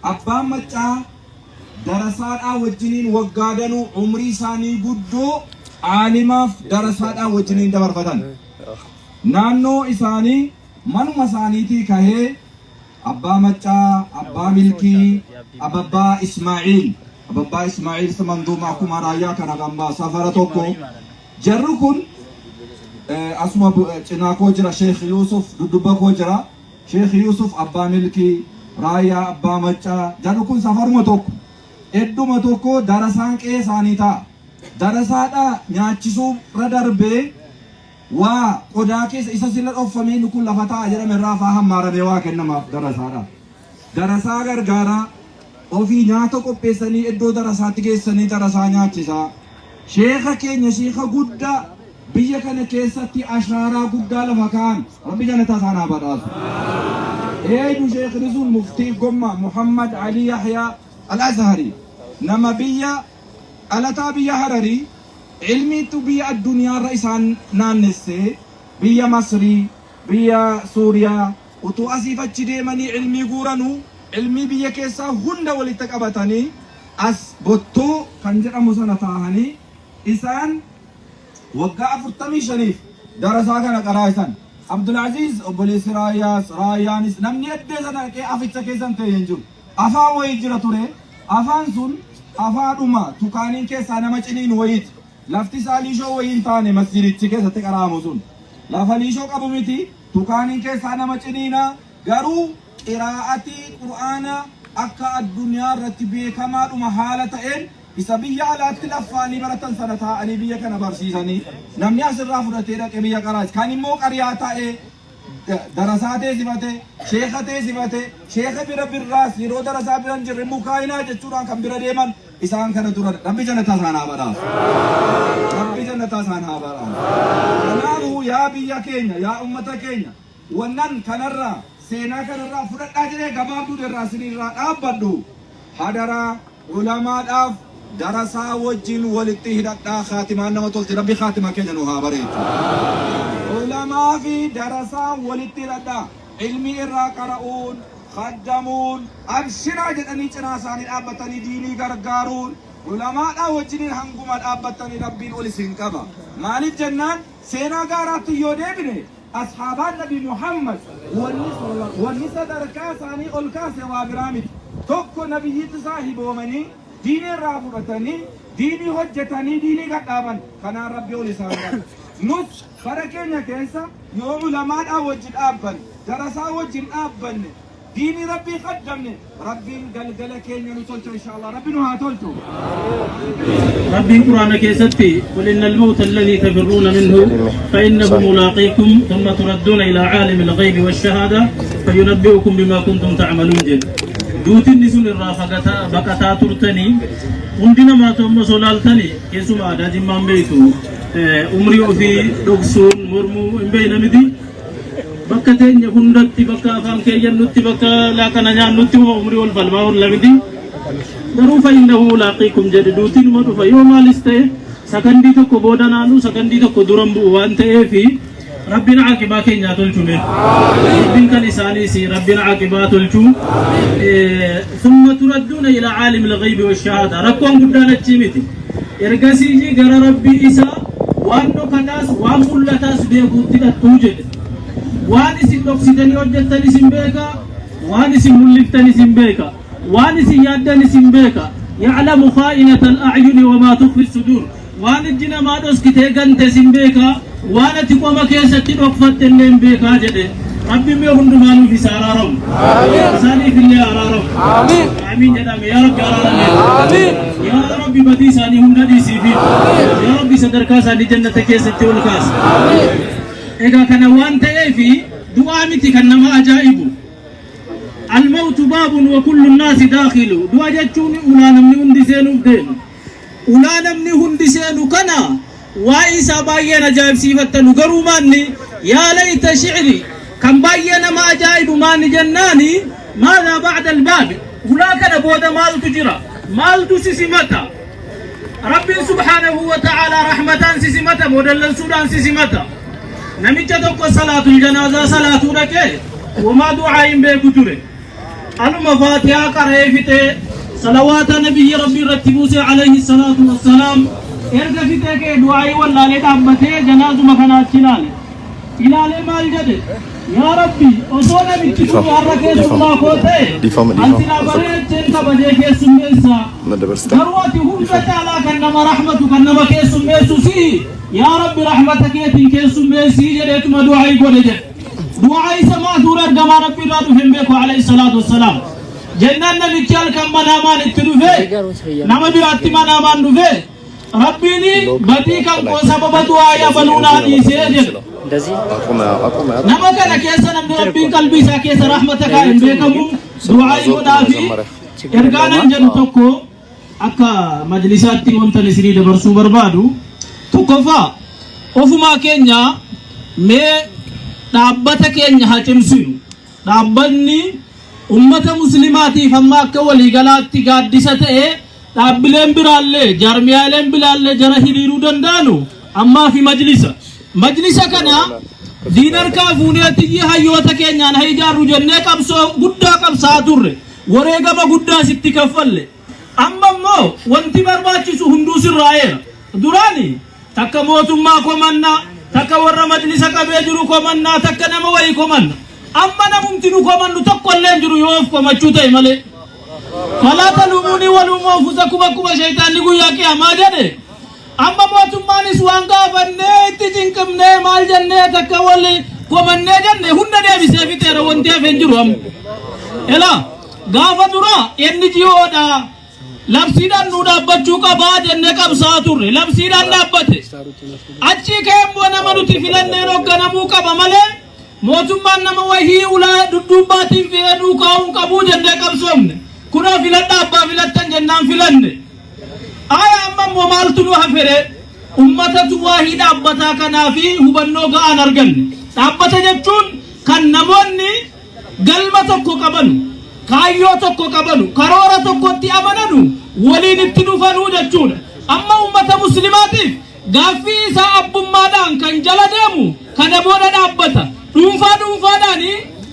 Abbaan Maccaa darasaadhaa wajjiniin waggaa danuu umrii isaanii guddoo aalimaaf darasaadhaa wajjiniin dabarfatan. Naannoo isaanii manuma isaaniitii kahee Abbaa Maccaa, Abbaa Milkii, Ababbaa Ismaa'iil, Ababbaa Ismaa'iil manduuma akkuma raayyaa kana kan safara tokko. Jarri kun asuma cinaa koo jira. Sheekh Yuusuf dudduba koo jira. Sheekh Yuusuf Abbaa Milkii, Raayyaa Abbaa Maccaa, jarri kun safaruma tokko. Edduma tokko darasaan qe'ee isaanii ta'a. Darasaadhaa nyaachisuu irra darbee waa qodaa keessa isa sila dhoffamee inni kun lafa ta'a jedhame irraa faa hammaaramee waa kennamaaf darasaadha. Darasaa gargaaraa, ofii nyaata qopheessanii iddoo darasaatti geessanii darasaa nyaachisaa. Sheeka keenya, sheeka guddaa biyya kana keessatti ashaaraa guddaa lafa kaa'an, Rabbi jannataa isaan haa badhaasu. Eenyu sheekni sun? Muftii Gomma Muhammad Ali Yahyaa Al-Azhari, nama biyya dhalataa biyya Hararii, ilmiitu biyya addunyaarra isaan naannessee, biyya Masrii, biyya Suuriyaa utuu asiif achi deemanii ilmii guuranuu, ilmii biyya keessaa hunda walitti qabatanii as Bottoo kan jedhamu sana taahanii isaan waggaa 45f darasaa kana qaraa'isan. Abdulaziz obboleessi Raayyaas, Raayyaanis, namni eddee sana dhaqee aficha keessan ta'e hin jiru. Afaan wayii jira ture. Afaan sun afaadhuma tukaaniin keessaa nama ciniin wayiiti. Lafti isaa liishoo wayii hin taane, masjidichi keessatti qara'amu sun. Lafa liishoo qabu miti, tukaaniin keessaa nama ciniina, garuu qiraa'atii Qur'aana akka addunyaa irratti beekamaadhuma haala ta'een isa biyya alaatti laffaanii baratan sana taa'anii biyya kana barsiisanii, namni asirraa fudhatee dhaqee biyya qaraas kan immoo qariyaa taa'ee darasaa teessifate, sheeka teessifate, sheeka bira birraas yeroo darasaa bira hin jirre mukaayinaa jechuudhaan kan bira deeman isaan kana turan. Rabbi jannataa isaan haa badhaasu. Rabbi jannataa isaan haa badhaasu. Kanaafuu yaa biyya keenya, yaa ummata keenya, wannan kanarraa, seenaa kanarraa fudhadhaa jedhee gabaabduu irraa isinirraa dhaabbadhu, hadaraa ulamaadhaaf darasaa wajjin walitti hidhadhaa. Kaatimaan nama tolti. Rabbi kaatimaa keenya nu haa bareechu. Ulamaa fi darasaa walitti hidhadhaa. Ilmi irraa qara'uun, khaddamuun, abshiraa jedhanii cinaa isaanii dhaabbatanii diinii gargaaruun, ulamaadhaa wajjiniin hanguma dhaabbattanii Rabbiin ol isin qaba. Maaliif jennaan, seenaa gaaraatti yoo deebine, ashaabaan Nabi Muhammad wanni sadarkaa isaanii ol kaase waa biraa miti. Tokko, nabiyyitti saahiboomanii, diinii irraa fudhatanii, diinii hojjetanii, diinii gadhaaban. Kanaan Rabbi ol isaan qaba. Nus bara keenya keessa yoo ulamaadhaa wajji dhaabbanne, darasaa wajjin dhaabbanne, diinii Rabbii qaddamne, Rabbiin galgala keenya nu tolcha, insha Allah. Rabbi nu haa tolchu. Rabbiin Quraana keessatti: قل إن الموت الذي تفرون منه فإنه ملاقيكم ثم تردون إلى عالم الغيب والشهادة فينبئكم بما كنتم تعملون jedhe. Duutinni sun irraa baqataa turtanii hundi namaatu amma solaaltanii, keessumaa aadaa Jimmaan beektu, umrii ofii dhoksuun mormuu hin beekna miti. Bakka teenya hundatti, bakka afaan keeyyannutti, bakka laaqana nyaannutti umrii ol falmaa oolla miti. Garuu فإنه ملاقيكم jedhe. Duutiin ma dhufa, yoo maalis ta'e sakandii tokko booda naanu, sakandii tokko duran bu'u waan ta'eefi, Rabbiin caaqibaa keenyaa tolchume. Rabbiin kan isaaniis Rabbiin caaqibaa tolchu. ثم تردون إلى عالم الغيب والشهادة. Rakkoon guddaan achii miti. Ergasii gara Rabbii isaa waan dhokataas waan mul'ataas beekuutti dhattuu jedhe. Waan isin dhoksitanii hojjettan isin beeka, waan isin mul'iftan isin beeka, waan isin yaaddan isin beeka. يعلم خائنة الأعين وما تخفي الصدور. Waan ijji namaa dhoskitee gante isin beeka, waan ati qoma keessatti dhokfatte illee hin beekaa jedhe. Rabbi mee hundumaanuuf isa araaramu, isaaniif illee araaramu. Amiin jedhame. Yaa Rabbi, araarame. Yaa Rabbi, badii isaanii hunda dhiisiifi. Yaa Rabbi, sadarkaa isaanii jannata keessatti ol kaasa. Egaa kana waan ta'eefi, du'aa miti kan nama ajaa'ibu. الموت باب وكل الناس داخل. Du'a jechuun ulaa namni hundi seenuuf deemu. Ulaa namni hundi seenu kana waa'ee isaa baay'een ajaa'ibsiifattanu, garuu maanni يا ليت شعري, kan baay'ee nama ajaa'ibu maanni jennaani, ماذا بعد الباب? Ulaa kana booda maaltu jira? Maaltu sisimata? Rabbiin سبحانه وتعالى rahmataan sisimata moo dallansuudhaan sisimata? Namicha tokko salaatul janaazaa salaatuu dhaqee, womaa du'aa hin beeku ture. Anuma Faatihaa qara'ee fixee salawaata nabiyyi Rabbii irratti buuse alayhi salaatu wassalaam erga fixee ka'e du'aa'ii wallaalee dhaabbatee janaazuma kana achi ilaale. Ilaalee maal jedhe? Yaa Rabbi, osoo namichi kun har'a keessummaa koo ta'e Dhiifama, an dhiifama. silaa bareecheen kabajee keessummeessa. Na dabarsita. Garuu ati hunda caalaa kan nama rahmatu, kan nama keessummeessu si'i. Yaa Rabbi, rahmata keetiin keessummeessii jedheetuma du'aa'ii godhe jedhe. Du'aa isa maasuura ergamaa Rabbi irraa dhufe hin beeku alayhi salaatu wassalaam. Jennaan namichi halkan manaamaan itti dhufe, nama biraatti manaamaan dhufe, Rabbiin badii kan koo sababa du'aa abaluu naa dhiisee jedhe. እንደዚህ Akkuma akkuma Nama kana keessa namni Rabbiin qalbii isaa keessa rahmata kaa'e hin beekamu. Du'aa godhaa fi ergaanan jedhu tokko akka majlisaatti wantan isinii dabarsuu barbaadu tokkoffaa, ofumaa keenya mee dhaabbata keenya haa cimsinu. Dhaabbanni ummata muslimaatiif amma akka waliigalaatti gaaddisa ta'e, dhaabbileen biraallee jaarmiyaaleen biraallee jara hiriiruu danda'anu ammaa fi majlisa. Majlisa kana diinarkaa fuuneetiyyi hayyoota keenyaan haa ijaarru jennee qabsoo guddaa qabsaa turre. Wareegama guddaa sitti kaffalle. Amma immoo wanti barbaachisu hunduu sirraa'eera. Duraani takka mootummaa komannaa, takka warra majlisa qabee jiru komannaa, takka nama wayii komanna. Amma namumti nu komannu tokko illee hin jiru yoo of komachuu ta'e malee. فلا تلوموني ولوموا أنفسكم akkuma shayitaanni guyyaa qiyaamaa jedhe. Amma mootummaanis waan gaafannee itti cinqimnee maal jennee takka wal komannee jenne hunda deebisee fixeera, wanti hafe hin jiru amma. Elaa gaafa dura NGOdha, labsiidhaan nu dhaabbachuu qabaa jennee qabsaa turre, labsiidhaan dhaabbate. Achii ka'ee immoo nama nuti filanneen hoogganamuu qaba malee mootummaan nama wahii ulaa dudduubbaatiin fe'ee duukaa'uu hin qabuu jennee qabsoomne. Kunoo filadha, abbaa filattan jennaan filanne. Aya, amma immoo maaltu nu hafere? Ummatatu waahii dhaabbataa kanaa fi hubannoo ga'aan arganne. Dhaabbata jechuun kan namoonni galma tokko qabanu, kaayyoo tokko qabanu, karoora tokkotti amananu, waliin itti dhufanuu jechuudha. Amma ummata muslimaatiif gaaffii isaa abbummaadhaan kan jala deemu kana booda dhaabbata. Dhuunfaa dhuunfaadhaan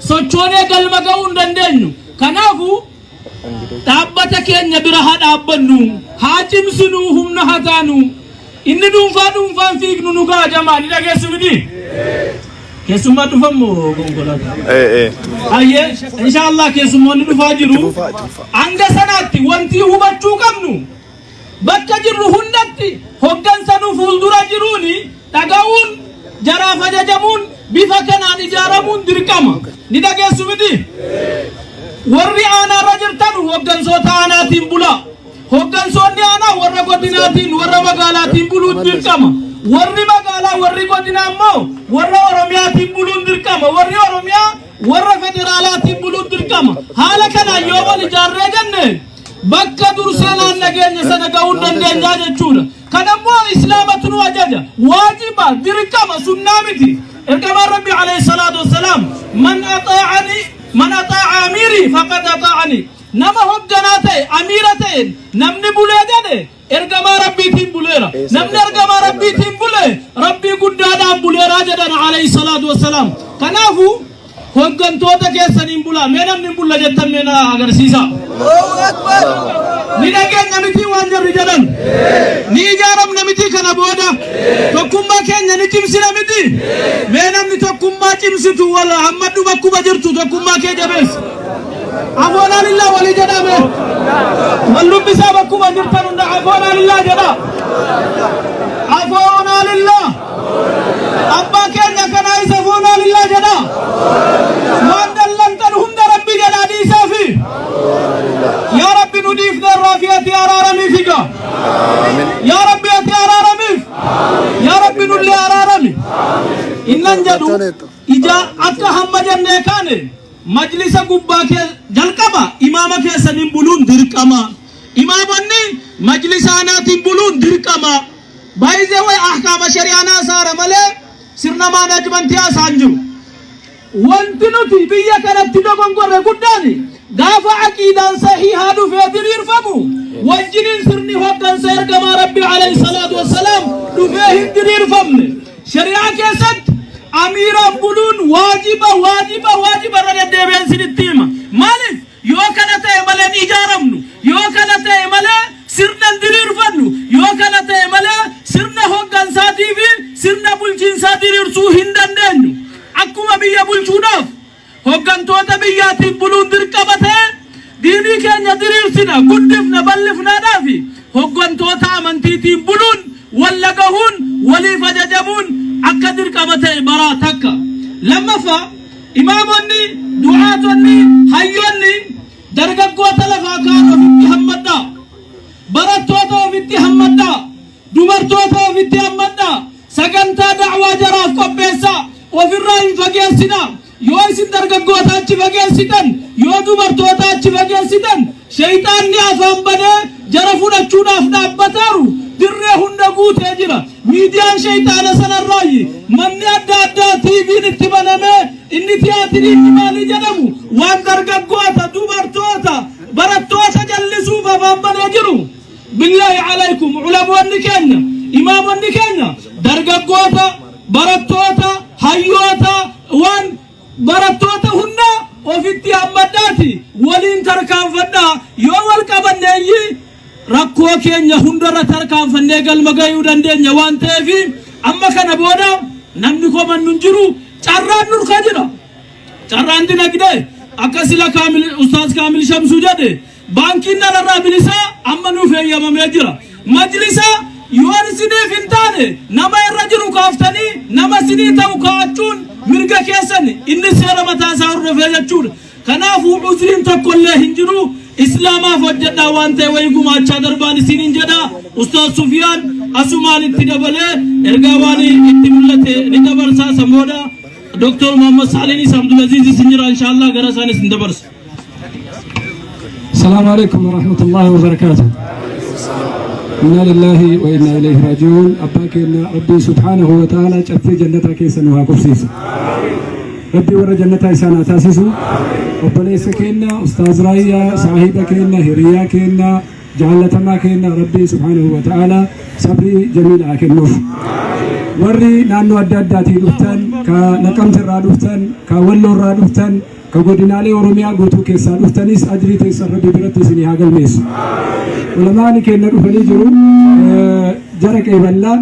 sochoonee galma ga'uu hin dandeenyu. Kanaafuu dhaabbata keenya bira haa dhaabbannu, haa cimsinu, humna haa taanu. Inni dhuunfaa dhuunfaan fiignu nu ga'a jamaa, ni dhageessu miti? Keessummaa dhufammoo konkolaataa? Ee ee. Ayyee, inshaallah keessummoonni dhufaa jiru. Fufaa, itti fufaa. Hanga sanaatti wanti hubachuu qabnu, bakka jirru hundatti hoggansa nu fuuldura jiruuni dhaga'uun, jaraaf ajajamuun, bifa kanaan ijaaramuun dirqama. Ni dhageessu miti? Warri aanaarra jirtan hoggansoota aanaatiin bulaa. Hoggansoonni aanaa warra godinaatiin, warra magaalaatiin buluun dirqama. Warri magaalaa, warri godinaa immoo warra Oromiyaatiin buluun dirqama. Warri Oromiyaa warra federaalaatiin buluun dirqama. Haala kanaan yoo wal ijaarree jenne bakka dursee naan nageenya sana ga'uu hin dandeenyaa jechuudha. Kanammoo Islaamatu nu ajaja. Waajiba, dirqama, sunnaa miti. Ergamaan Rabbi alayhi salaatu wassalaam, "من أطاعني، من أطاع أميري فقد أطاعني." Nama hogganaa ta'e, amiira ta'e namni bulee jedhe ergamaa Rabbiitiin buleera. Namni ergamaa Rabbiitiin bule Rabbii guddaadhaan buleeraa jedhan alayhi salaatu wassalaam. Kanaafuu hoggantoota keessaniin bulaa. Mee namni hin bulla jettan mee na agarsiisa. Ni dhageenya miti waan jarri jedhan? Ni ijaaramna miti kana booda? Tokkummaa keenya ni cimsina miti? Mee namni tokkummaa cimsitu wal hammadhu, bakkuma jirtu tokkummaa kee jabeessi. عفونا لله walii jedhame. Wal dubbisaa, bakkuma jirtan hunda عفونا لله jedha. عفونا لله. Abbaa keenya kanaa isa عفونا لله jedha. Waan dallantan hunda Rabbi jedhaa dhiisaafi. Yaa Rabbi, nu dhiifne irraa fi ati araaramiif egaa. Yaa Rabbi, ati araaramiif. Yaa Rabbi, nullee araarami. Innan jedhu ija akka hamma jennee kaane majlisa gubbaa kee jalqaba imaama keessaniin buluun dirqama. Imaamonni majlisa aanaatiin buluun dirqama. Baay'ee way ahkaama shari'aanaa saara malee sirna maanaajmentii haasaan jiru. Wanti nuti biyya kanatti dogongorre guddaan, gaafa aqiidaan sahihaa dhufee diriirfamu wajjiniin sirni hoggansa ergamaa Rabbi alayhi salaatu wassalaam dhufee hin diriirfamne. Shari'aa keessatti amiiraan buluun waajiba, waajiba, waajiba, irra deddeebi'een sinitti hima. Maaliif? Yoo kana ta'e malee hin ijaaramnu. Yoo kana ta'e malee sirna hin diriirfannu. Yoo kana ta'e malee sirna hoggansaatii fi sirna bulchiinsaa diriirsuu hin dandeenyu. Akkuma biyya bulchuudhaaf hoggantoota biyyaatiin buluun dirqama ta'e, diinii keenya diriirsina, guddifna, bal'ifnaadhaaf hoggantoota amantiitiin buluun, wal dhagahuun, waliif ajajamuun akka dirqama ta'e baraa takka. Lammaffaa, imaamonni, du'aatonni, hayyoonni dargaggoota lafaa kaan ofitti hammadhaa. Barattoota ofitti hammadhaa. Dubartoota ofitti hammadhaa. Sagantaa da'waa jaraaf qopheessaa. Ofirraa hin fageessinaa. Yoo isin dargaggoota achi fageessitan, yoo dubartoota achi fageessitan, sheyxaanni afaan banee jara fudhachuudhaaf dhaabbataaru dirree hunda guutee jira. Miidiyaan sheyxaana sanarraayi. Manni adda addaa TV'n itti banamee inni tiyaatirii inni maalii jedhamu waan dargaggoota, dubartoota, barattoota jallisuuf afaan banee jiru. Billaahi alaykum, ulamoonni keenya, imaamonni keenya dargaggoota, barattoota, hayyoota, waan barattoota hunda ofitti hammadhaati waliin tarkaanfadhaa. Yoo wal qabanneeyyi rakkoo keenya hundarra tarkaanfannee galma gayuu dandeenya waan ta'eef, amma kana booda namni komannu hin jiru. Carraan nurka jira. Carraan dinagdee akka sila Kaamil, Ustaaz Kaamil Shamsuu jedhe, baankiin dhalarraa bilisaa amma nuuf eeyyamamee jira. Majlisa yoon isiniif hin taane nama irra jiru kaaftanii nama isinii ta'u kaa'achuun mirga keessan, inni seera mataa isaa hordofee jechuudha. Kanaafuu uzriin tokkollee hin jiru. Islaamaaf hojjedhaa, waan ta'e wayii gumaachaa darbaan isiniin jedha. Ustaaz Sufiyaan asumaan itti dabalee ergaa waan itti mul'ate ni dabarsaa. San booda Dr. Muhammad Saalinis Abdulaziz isin jira, inshallah gara isaanis hin dabarsa. السلام عليكم ورحمة الله وبركاته. إنا لله وإنا إليه راجعون. Abbaa keenya Rabbi سبحانه وتعالى caffee jannataa keessa nu haa qubsiisu. Rabbi warra jannataa isaan haa taasisu. Obboleessa keenya Ustaaz Raayyaa, saahiba keenya, hiriyaa keenya, jaallatamaa keenya, Rabbi سبحانه وتعالى sabrii jamiila haa kennuuf. Warri naannoo adda addaatii dhuftan, ka Naqamte irraa dhuftan, ka Walloo irraa dhuftan, ka godinaalee Oromiyaa guutuu keessaa dhuftanis, ajrii teessan Rabbi biratti isinii haa galmeessu. Ulamaani keenya dhufanii jiru. Jara qeeballaa.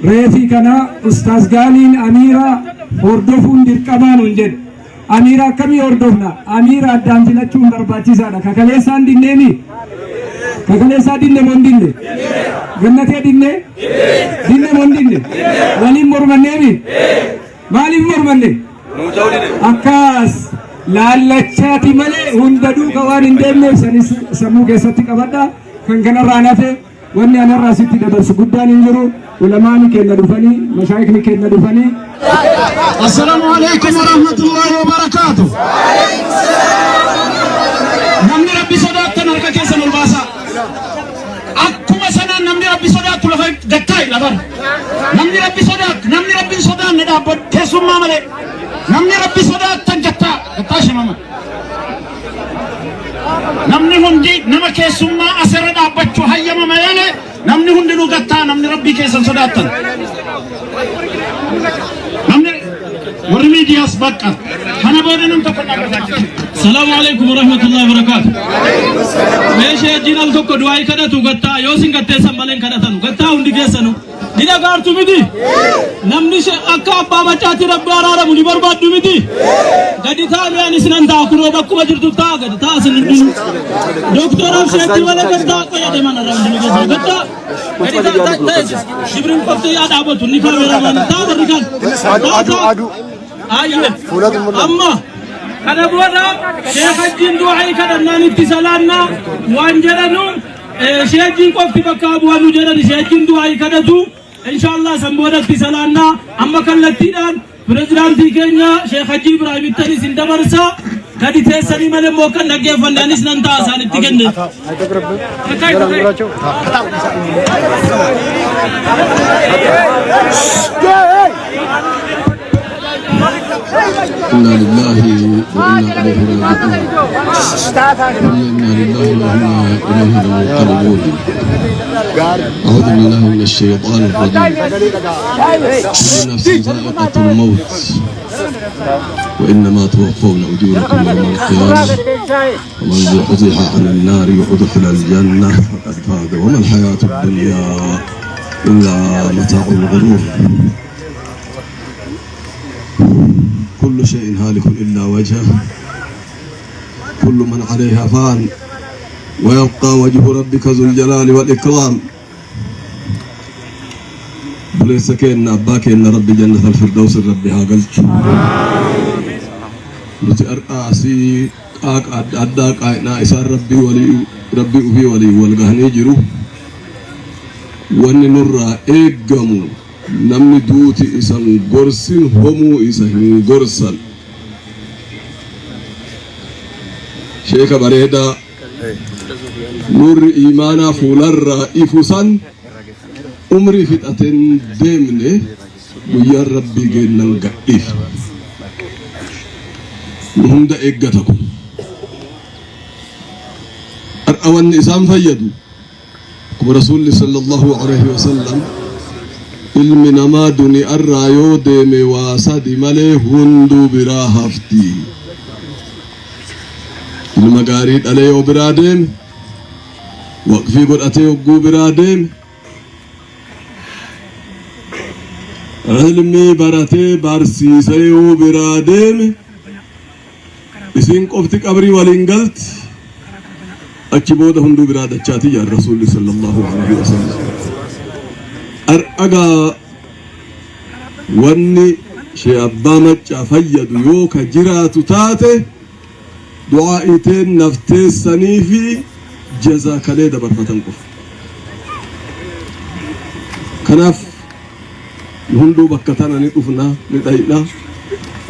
Reefii kana Ustaaz Gaaliin amiira hordofuun dirqamaa nuun jedhe. Amiira akkamii hordofna? Amiira addaan filachuun barbaachisaadha. Kakaleessaan dinneemi? Kakaleessaa dinne moo hin dinne? Gannatee dinne? Dinne moo hin dinne? Waliin mormanneemi? Maaliif mormanne? Akkas laallachaati malee hunda duuka waan hin deemneef sanis sammuu keessatti qabadha. Kan kanarraa nafe wanni anarraa sitti dabarsu guddaan hin jiru. Ulamaani keenya dhufanii, mashaayikni keenya dhufanii. السلام عليكم ورحمة الله وبركاته. Namni Rabbi sodaattan harka keessan ol baasaa. Akkuma sanaan namni Rabbi sodaattu lafa gattaa'i lafarra. Namni Rabbi sodaattu, namni Rabbi hin sodaanne dhaabbadhu, keessummaa malee. Namni Rabbi sodaattan gattaa gattaa shimama. Namni hundi nama keessummaa asirra dhaabbachuu hayyama malee namni hundinuu gattaa, namni Rabbii keessan sodaattan. Namni warri miidiyaas bakka kana booda nam tokko dhaabbata. السلام عليكم ورحمة الله وبركاته. Meeshee wajjin al tokko du'aa kadhatu gattaa, yoo isin gatteessan malee hin kadhatanu. Gattaa hundi keessanu. Ni dhagaartu miti? Namni akka abbaa macaatti Rabbi araaramu ni barbaaddu miti? Gadi taa'ame, ani isinan ta'a, kunoo bakkuma jirtu ta'a, gadi ta'a isin hundinuu. Doktor Absheetti malee gattaa qoyade mana irraa hundinuu keessanu. Gattaa gadi ta'a ta'e, Jibriin qofti yaa dhaabatu inni kaameeramaan ta'a, warri kan. Aduu, aduu. Ayyee. Fuulatu mul'ata. Amma kana booda sheekajjiin du'aa kadhannaan itti salaannaa waan jedhanu, sheekajjiin qofti bakka bu'anu jedhan, sheekajjiin du'aa kadhatu, inshallah san booda itti salaannaa. Amma kallattiidhaan pirezidaantii keenya Sheekh Hajji Ibrahim ittan isin dabarsa. Gadi teessanii malee immoo kan dhaggeeffanne anis nan ta'a isaan itti kenne. إنا لله وإنا إليه راجعون. ثم إنا لله وإنا إليه لمنقلبون. أعوذ بالله من الشيطان الرجيم. كل نفس ذائقة الموت وإنما توفون أجوركم يوم القيامة ومن زحزح عن النار وأدخل الجنة فقد فاز وما الحياة الدنيا إلا متاع الغرور. كل شيء هالك إلا وجهه، كل من عليها فان ويبقى وجه ربك ذو الجلال والإكرام. Obboleessa keenna, abbaa keenna, Rabbi jannata alfirdawsi Rabbi haa galchu. Nuti har'a asii qaaqa adda addaa qaa'inaa isaan Rabbii walii Rabbii ufii waliin wal gahanii jiru. Wanni nurraa eeggamu namni duuti isan gorsin homuu isa hin gorsan. Sheeka bareedaa nuurri iimaanaa fuularraa ifu san umrii fixateen deemne guyyaan Rabbii geennan gadhiifne. Nu hunda eeggata kun. Har'a wanni isaan fayyadu akkuma Rasuulli sallallahu alaihi wasallam ilmi namaa duni'arraa yoo deeme waa sadi malee hunduu biraa hafti. Ilma gaarii dhalee yoo biraa deeme, waqfii godhatee hogguu biraa deeme, ilmii baratee barsiisee yoo biraa deeme, isiin qofti qabrii waliin galti, achi booda hunduu biraa dachaati jedhan Rasuulli sallallahu alaihi wasallam. Har'agaa wanni shee abbaa maccaa fayyadu yoo ka jiraatu taate du'aa'ii teennaf teessanii fi jazaa kalee dabarfatan qofa. Kanaaf nu hunduu bakka tana ni dhufna, ni dhayna.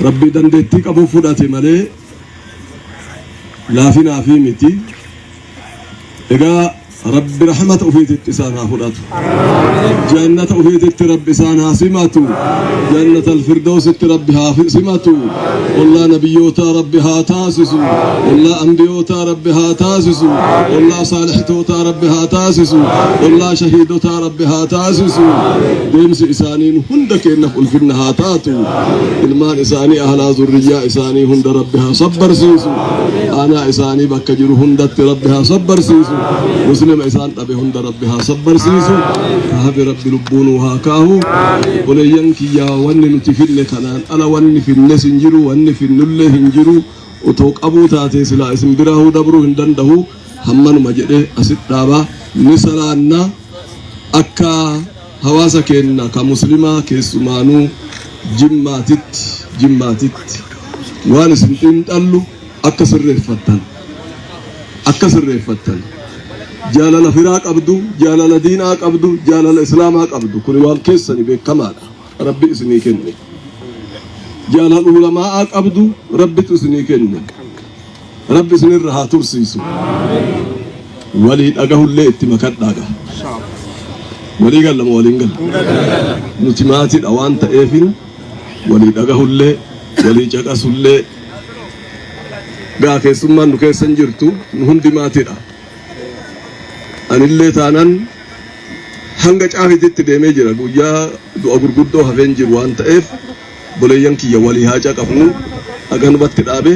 Rabbii dandeettii qabu fudhate malee laafinaa fi miti. Egaa Rabbi rahmata ufiititti isaan haa fudhatu. Jannata ufiititti Rabbi isaan haa simatu. Jannata alfirdawsitti Rabbi haa simatu. Ollaa nabiyyootaa Rabbi haa taasisu. Ollaa ambiyootaa Rabbi haa taasisu. Ollaa saalixitootaa Rabbi haa taasisu. Ollaa shahiidotaa Rabbi haa taasisu. Deemsi isaaniin hunda keennaaf ulfinna haa taatu. Ilmaan isaanii, ahlaa zurriyyaa isaanii hunda Rabbi haa sabbarsiisu. Aanaa isaanii bakka jiru hundatti Rabbi haa sabbarsiisu. Muslima isaan dhabe hunda Rabbi haa sabbarsiisu. Ka hafe Rabbi lubbuu nuu haa kaahu. Obboleeyyan kiyyaa, wanni nuti finne kanaan ala wanni finnes hin jiru, wanni finnullee hin jiru. Otoo qabuu taatee silaa isin biraahuu dabruu hin dandahu. Hammanuma jedhee asit dhaabaa, ni salaanna. Akka hawaasa keenna ka muslimaa keessumaanuu Jimmaatitti waan isin xiinxallu akka sirreeffattan, akka sirreeffattan. Jaalala firaa qabdu, jaalala diinaa qabdu, jaalala islaamaa qabdu, kuni waan keessani beekamaadha, Rabbi isinii kenne. Jaalala ulamaa'aa qabdu, Rabbitu isinii kenne. Rabbi isinirra haa tursiisu. Walii dhagahullee itti makadhaa gaa. Walii galla moo waliin galla? Nuti maatiidha waan ta'eefin walii dhagahullee walii caqasullee gaa. Keessummaan nu keessa hin jirtu, nu hundi maatiidha. Anillee taanan hanga caafititti deemee jira, guyyaa du'a gurguddoo hafeen jiru waan ta'eef, obboleeyyan kiyya, walii haa caqafnu. Haganumatti dhaabe.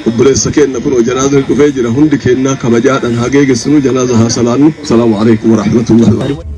Obboleessa keenna kunoo janaazni dhufee jira, hundi keennaa kabajaadhaan haa geegessinu, janaaza haa salaannu. Salaamu alaikum warahmatullahi wabarakatuh.